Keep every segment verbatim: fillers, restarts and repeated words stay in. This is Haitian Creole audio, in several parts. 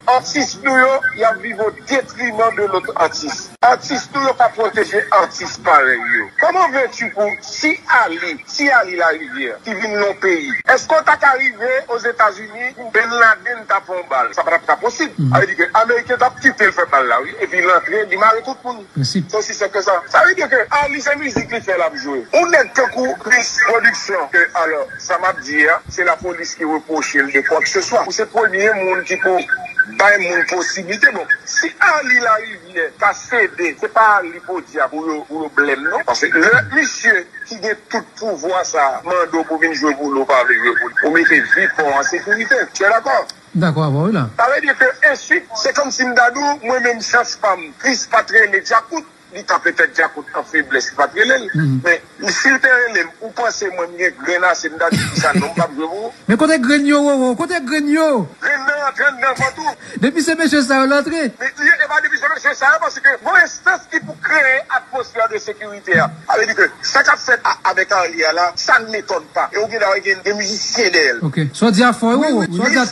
Atis nou yo, y ap viv o detriman de lòt atis. Atis nou yo pa pwoteje atis parèy yo. Kòman vle tu pou si Ali, si Ali Larivière ki vin nan yon peyi, èske w ta ka rive Ozetazini, Bin Laden ta pran yon bal? Sa pa t ap ka posib. Sa vle di ke Ameriken t ap kite l fè bal la, wi, epi l antre, li mare tout moun. Se osi senp ke sa. Sa vle di ke Ali se mizik li fè l ap jwe. Yon nèg tankou Chris Production, ke, alò, sa m ap di a, se lapolis ki repwoche l de kwa ke se swa. Ou se premye moun ki pou bay moun posiblite. Bon, si Ali Larivière ta sede, se pa Ali Podia pou yo, pou yo blèm, non. Paske lè misye ki gen tout pouvwa sa a mande w pou vin jwe pou li, ou pa vle jwe pou li, ou mete vi pa w an sekirite. Tu es d'accord? Dakò avè w, wi la. Sa vle di ke enswit, se kòmsi m ta di w, mwen menm chans pa m, Chris pa t rele Djakout, li ta petèt Djakout an feblès, li pa t rele l. Men, si l te rele m, ou panse mwen m gen grenn ase, m ta di, kisa non, m p ap jwe pou ou? Men kote grenn yo, Roro? Kote grenn yo? Grenn nan rantre anndan vant ou. Depi se mesye sa yo l antre. Men, li, e pa depi se mesye sa yo, paske gon enstans ki pou kreye atmosfè de sekirite a. Sa vle di ke sa k ap fèt a, avèk Arly a la, ça ne m'étonne pas. E ou gen dwa gen de mizisyen dèyè l. Ok. Sa w di a fò, wi, wi, wi. Sa w di a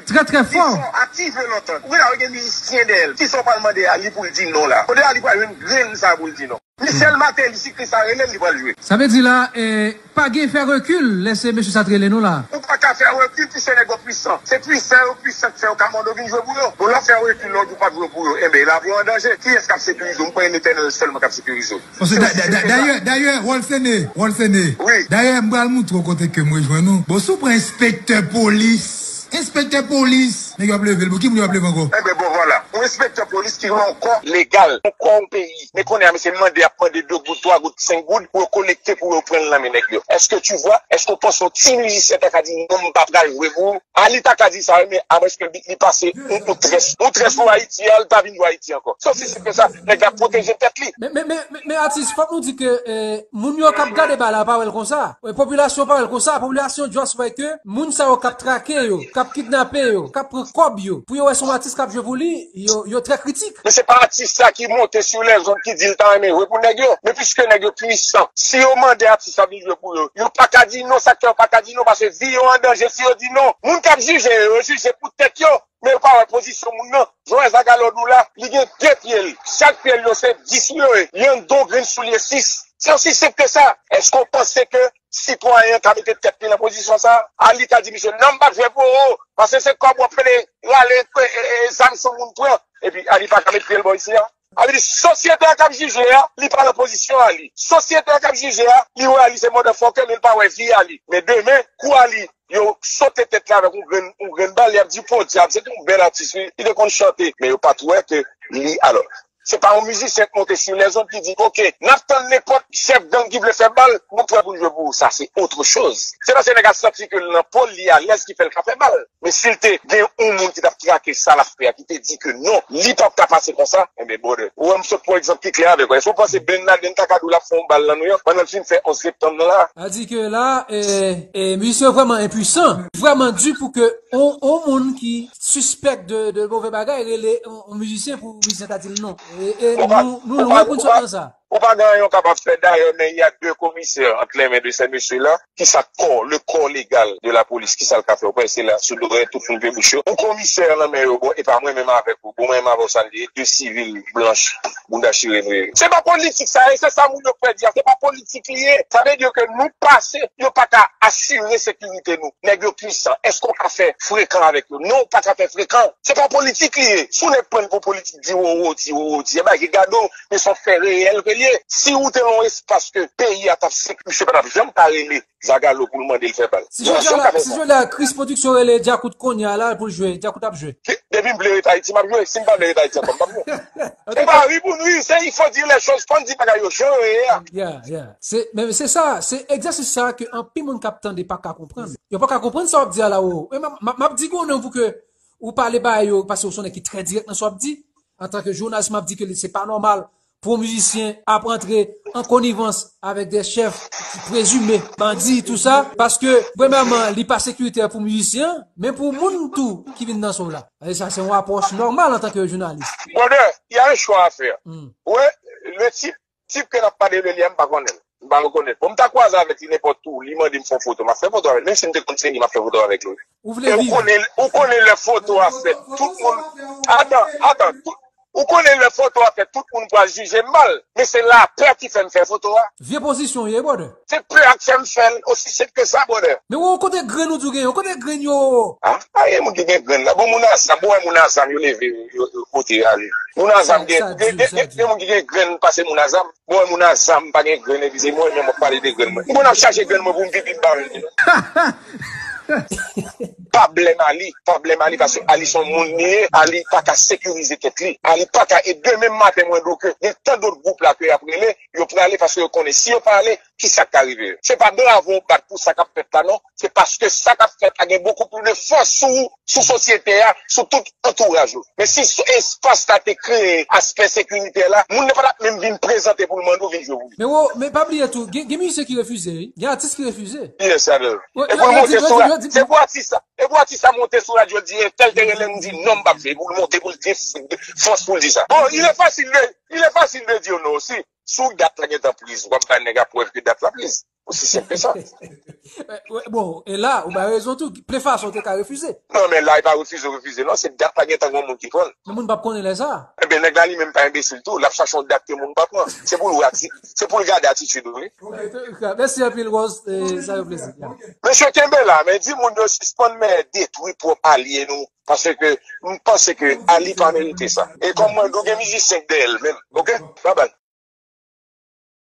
trè, trè fò. Li fò menm. Li fò, active l'entente. Ou gen dwa gen mizisyen dèyè l. Kisa w pral mande Ali pou l di non la? Kote Ali pral jwenn grenn sa pou l di non? Michel Martelly, si Chris a rele l, li pral jwe. Sa vle di la, eh, pa gen fè rekil lè se mesye sa t rele nou la. Ou pa ka fè rekil, ti se nèg yo pwisan. Se pwisan yo pwisan k fè yo ka mande w vin jwe pou yo. Bon, lè w fè rekil, lè w di w p ap jwe pou yo, enben, lavi w an danje. Kiyès k ap sekirize w? M kwè e Letènèl sèlman k ap sekirize w. Paske da- da- da- dayè, dayè, Rolsene, Rolsene. Wi. Dayè, m pral moutre w kote ke m rejwenn ou. Bon, si w pran enspektè polis, enspektè polis, nèg yo ap leve l. Bon, ki moun yo ap leve ankò? Enben, bon, vwala. Yon enspektè polis ki gen yon kò legal, yon kò yon peyi. Men kounye a, misye mande, ap mande de goud, twa goud, senk goud pou yo kolekte, pou yo pran l nan men nèg yo. Est-ce que tu vois? Est-ce que w panse yon ti mizisyen ta ka di, "Non, m pa pral jwe pou ou"? Ali ta ka di sa, wi, men apre ke li, li pase yon, yon très, yon très pou Ayiti, al pa vin jwe Ayiti ankò. Se osi senp ke sa, nèg la pwoteje tèt li. Men, men, men, men, men atis, fòk nou di ke, eh, moun yo k ap gade bal la pa wè l konsa. Eh, popilasyon pa wè l konsa. Popilasyon just wè ke moun sa yo k ap trake yo, k ap kidnape yo, k ap pran kòb yo, pou yo wè se yon atis k ap jwe pou li, yo, yo trè kritik. Men se pa atis sa ki monte sur les ondes ki di l ta renmen jwe pou nèg yo. Men piske nèg yo pwisan, si yo mande atis la vin jwe pou yo, yo pa ka di non. Sa k fè yo pa ka di non, paske vi yo an danje si yo di non. Moun k ap jije yo, yo jije pou tèt yo. Men yo pa wè pozisyon moun nan. Jan w wè Zagalo di w la, li gen de pye l. Chak pye l yo se dis yo ye. Li anndan yon grenn soulye sis. Se osi senp ke sa. Èske w panse ke sitwayen an ka mete tèt li nan pozisyon sa a? Ali ka di misye, "Non, m p ap jwe pou ou, paske se kòb w ap pede rale, e, e, e, zam sou moun pran." Epi Ali pa ka met pye l bò isi a. Sa vle di, sosyete a k ap jije a, li pa nan pozisyon Ali. Sosyete a k ap jije a, li wè Ali se motherfucker, men li pa wè vi Ali. Men demen, kou Ali, yo sote tèt li avèk yon grenn, yon grenn bal, li ap di, "Podyab, se te yon bèl atis, wi. Li te konn chante." Men yo pa t wè ke li, alò, se pa yon mizisyen k monte sur les ondes ki di, "Ok, n ap tann nenpòt chèf gang ki vle fè bal, nou prè pou n jwe pou ou." Sa, se autre chose. Se paske nèg la santi ke l nan po l, li alèz ki fè l ka fè bal. Men si l te gen yon moun ki t ap trake sa l ap fè a, ki te di ke non, li p ap ka pase konsa, enben, brother, ou wè m sot pran egzanp ki klè avèk ou. Èske w panse Bin Laden ta ka di w l ap fè yon bal nan Nouyòk pandan l fin fè onz septanm nan la? A di ke la, e, e, mizisyen yo vrèman enpwisan, vrèman di pou ke on, on moun ki sispèk de, de move bagay rele on, on mizisyen pou mizisyen ta di l non. E, e nou, nou lwen pou n sot nan sa. Ou pa gen anyen w kapab fè. D'ailleurs, mais il y a deux commissaires entre les mains de ces messieurs-là. Kisa kò, le corps légal de la police, kisa l ka fè? Ou kwè se la, sou dòrèt tout moun pe bouch yo? Yon komisè nan men yo, bon, e pa mwen menm avèk ou. Bon, mwen menm avè w, sa n ye, de sivil blanch, bounda chire nou ye. Se pa politik sa ye, se sa moun yo kwè di a, se pa politik li ye. Sa vle di ke nou pase, yo pa ka asire sekirite nou. Nèg yo pwisan. Èske w ka fè frekan avèk yo? Non, w pa ka fè frekan. Se pa politik li ye. Si w nèg pran l pou politik, di wowo, di wowo, di, e bagay gade w, men se yon fè reyèl ke l ye. Si w te nan yon espas ke peyi a t ap sek, misye pa t ap janm ka rele Zagalo pou l mande l fè bal. Si jodi a la, si jodi a Chris Production rele Djakout kounye a la pou l jwe, Djakout ap jwe. Depi m vle ret Ayiti, m ap jwe. Si m pa vle ret Ayiti ankò, m p ap jwe. Se pa ri pou n ri, se il faut dire les choses, fò n di bagay yo jan yo ye a. Yeah, yeah. Se, men se sa, se egzèsis sa ke anpil moun k ap tande pa ka konprann. Yo pa ka konprann sa w ap di a la, Roro. E m, m, m ap di gwo non pou ke ou pale ba yo, paske ou se yon nèg ki trè dirèk nan sa w ap di. Antanke jounalis, m ap di ke li, se pa nòmal pou yon mizisyen ap antre an konivans avèk de chèf ki prezime bandi, tou sa, paske, premyèman, li pa sekiritè pou mizisyen an, men pou moun tou ki vin danse w la. E sa, se yon apwòch nòmal antanke jounalis. Brother, il y a un choix à faire. Ou wè, le type, type ke n ap pale de li a, m pa konnen l. M pa rekonèt. Bon, m ta kwaze avèk li nenpòt tou, li mande m fè yon foto, m ap fè foto avè l. Menm si m te konn se li, m ap fè foto avèk li. Ou vle E ou viv? Konnen, ou konnen lè foto a fèt, tout moun. Atan, atan, tout, ou konnen lè foto a fèt, tout moun pral jije m mal. Men se lapè ki fè m fè foto a. Vye pozisyon w ye, brother. Se pè a k fè m fè l, osi senp ke sa, brother. Men ou kote grenn ou di w genyen, ou kote grenn yo? Ah, pa gen moun ki gen grenn la. Bon, moun a zam, bon, moun a zam, yo leve, yo, yo pote ale. Moun a zam gen, gen, gen, gen, gen moun ki gen grenn pase moun a zam. Bon, moun a zam pa gen grenn, epi se mwen menm w ap pale de grenn mwen. M konn ap chache grenn mwen pou m pipi m pa jwenn li non. Pwoblèm Ali, pwoblèm Ali, paske Ali se yon moun li ye, Ali pa ka sekirize tèt li, Ali pa ka, e demen maten mwen do ke gen tan dòt gwoup la ke y ap rele, yo prale paske yo konnen si yo pa ale, ki sa k ka rive yo. Se pa bravo w bat pou sa k ap fèt la non, se paske sa k ap fèt la gen bokou plis de fòs sou, sou sosyete a, sou tout antouraj ou. Men si espas la te kreye aspè sekirite la, moun nan pa t ap menm vin prezante pou l mande w vin jwe pou li. Men wo, men pa bliye tou, gen, gen mizisyen ki refize, wi. Gen atis ki refize. Yes, I know. Yo, e pou l monte sou radyo, se pou atis la. E pou atis la monte sou radyo, l di entèl te rele m, di non, m p ap jwe. Pou l monte, pou l gen fòs pou l di sa. Bon, il est facile de, il est facile de dire non aussi. Si w dat la gentan priz, w ap bay nèg la prèv ke dat la priz. Osi senp ke sa. Bon, e la, ou bay rezon tou. Ple fason, w te ka refize. Non, men la, e pa refize, refize. Non, se dat la gentan gen moun ki pran l. Men moun p ap konnen lè sa. Ebyen, nèg la li menm pa enbesil tou. L ap chache yon dat ke moun pa pran. Se pou l wè ati, se pou l gade atitid ou, wi. Mèsi anpil, Rose. E, sa yo plezi. Mesye, kenbe la, men di moun yo sispann men detwi pwòp alye nou. Paske m panse ke Ali pa merite sa. E kòm mwen, nou gen mizisyen k dèyè l menm. Oke? Babay.